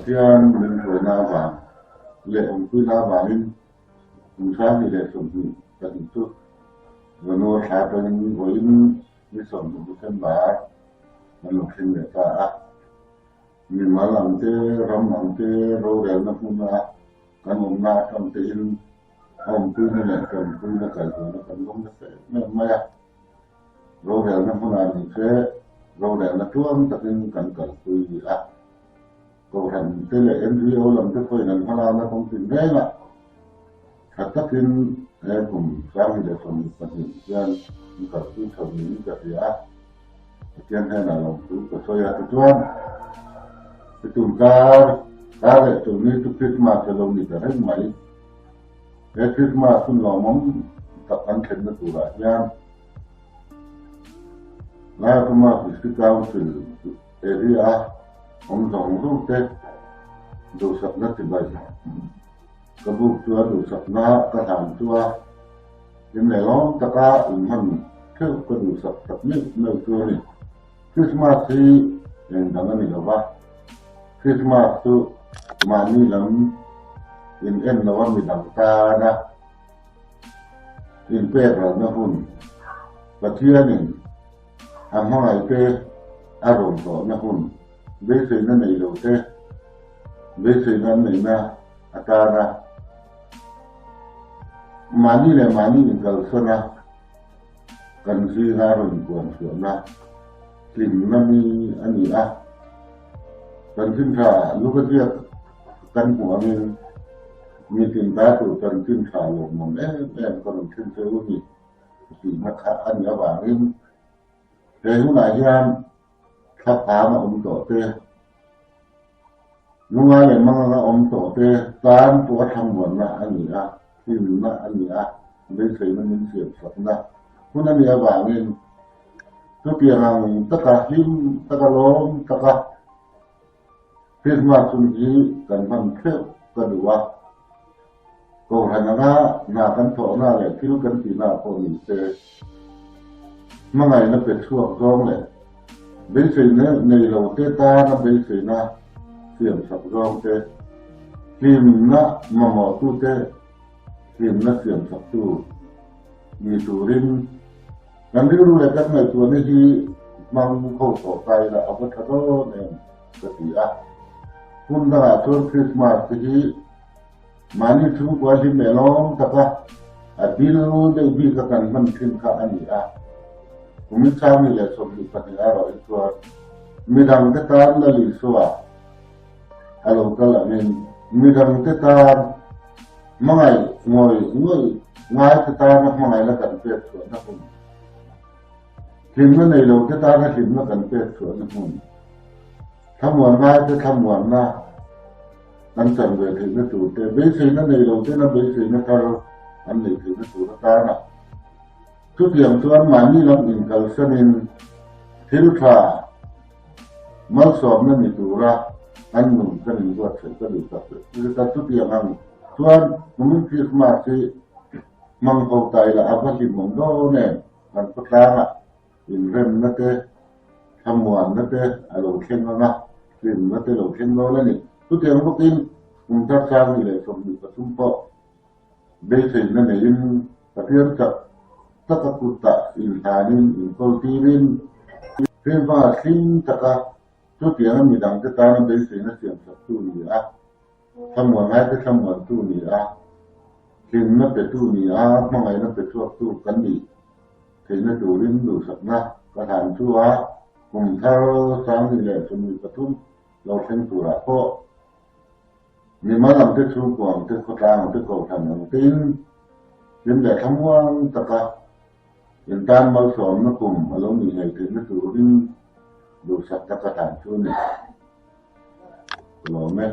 Pathian min hruaina avang leh awmpuina avangin kum 2022 chu January thla atangin vawiin ni 30 December kan lo thleng leh ta a. Mimal ang te, ram ang te, rorelna hmuna kan awmna atang tein a awmpuina leh tanpuina kalhona kan awm nasa em em mai a. Rorelna hmunah ni se rorelna tuang takin kan kalpui a. Kohhran te leh NGO lam te pawhin an hmalakna kawng tin rengah tha takin he kum 2022 hian an kalpui chho niin ka hria a. Pathian hnenah lawmthu ka sawi a tichuan tum kar kar leh chawlhni chu Krismas a lo ni ta reng mai. He Krismas hun lawmawm tak an thlenna turah hian Laiathuma District Council area a awm zawng zawng te duhsakna chibai ka buk chu a duhsakna ka hlan chu a hlim leh lawm taka inhman theuh ka duhsak tak meuh meuh chu a ni. Krismas hi eng dang a ni lo va, Krismas chu mahni lam in en lo a midang tana inpek ralna hun Pathianin a hmangaihte a rawn tawhna hun beiseina nei lo te beiseina an neihna atana mahni leh mahni inkalsan a kan zinga rawn puan chhuahna hlimna mi a ni a. Chanchin tha luka ziak kan hmuh angin mitin ta tur chanchin tha lawmawm em em ka rawn thlen che u ni tihna kha a nih avangin he hunah hian thlaphang a awm tawh te, lungai leh mangang a awm tawh te tan pawh a thlamuanna a ni a, hlimna a ni a, beiseina min siamsakna hun a nih avangin chutiang ang taka hlim taka lawm taka Krismas hun hi kan hman theuh ka duh a, Kohhran anga hna kan thawhna leh thil kan tihna pawh ni se, hmangaihna pe chhuak zawng leh beiseina nei lo te tana beiseina siamsak zawng te, hlimna mamawhtute hlimna siamsaktu ni turin kan rilru leh kan ngaihtuahna hi hmang ho tawh ta ila a va tha dawn em ka ti a. Hun dangah chuan Krismas te hi Mahni chhungkua hlim leh lawm taka a dil deuh bik a kan hman thin kha a ni a. Kumin 2022 a rawh hi chuan midang te tan Lal Isua a lo kal angin midang te tan hmangaih ngawih ngawih ngai te tana hmangaihna kan pek chhuahna hun, hlimna nei lo te tana hlimna kan pek chhuahna hmun, thlamuan ngai te thlamuanna, Kan chan ve theihna tur te, beiseina nei lo tena beiseina thar an neih theihna tur atana chutiang chuan mahni lam inkalsanin thil tha malsawmna ni tura an nun kan inbuatsaih ka duh tak zet a. Chutiang ang chuan kumin Krismas hi hmang ho ta ila a va hlimawm dawn em? Kan khawtlangah Inremna te, thlamuanna te a lo thleng ang a, hlimna te lo thleng dawn a ni. Chutiang bawkin kum thar 2023 pawh beiseina neiin Pathian chak taka kutah inhlanin inkawl tirin, Hrilhmanga hlim taka chutianga midangte tana beiseina siamsaktu ni a, thlamuan ngaite thlamuantu ni a, hlimna petu ni a, hmangaihna pe chhuaktu kan nih theihna turin duhsakna ka hlan chu a, kum thar 2023 lo thleng turah pawh mimal ang te, chhungkua ang te, khawtlang ang te, kohhran ang tein hlim leh thlamuang taka intan malsawmna kum a lo nih ngei theihna turin duhsakna ka hlan chu a ni. Ka lawm e.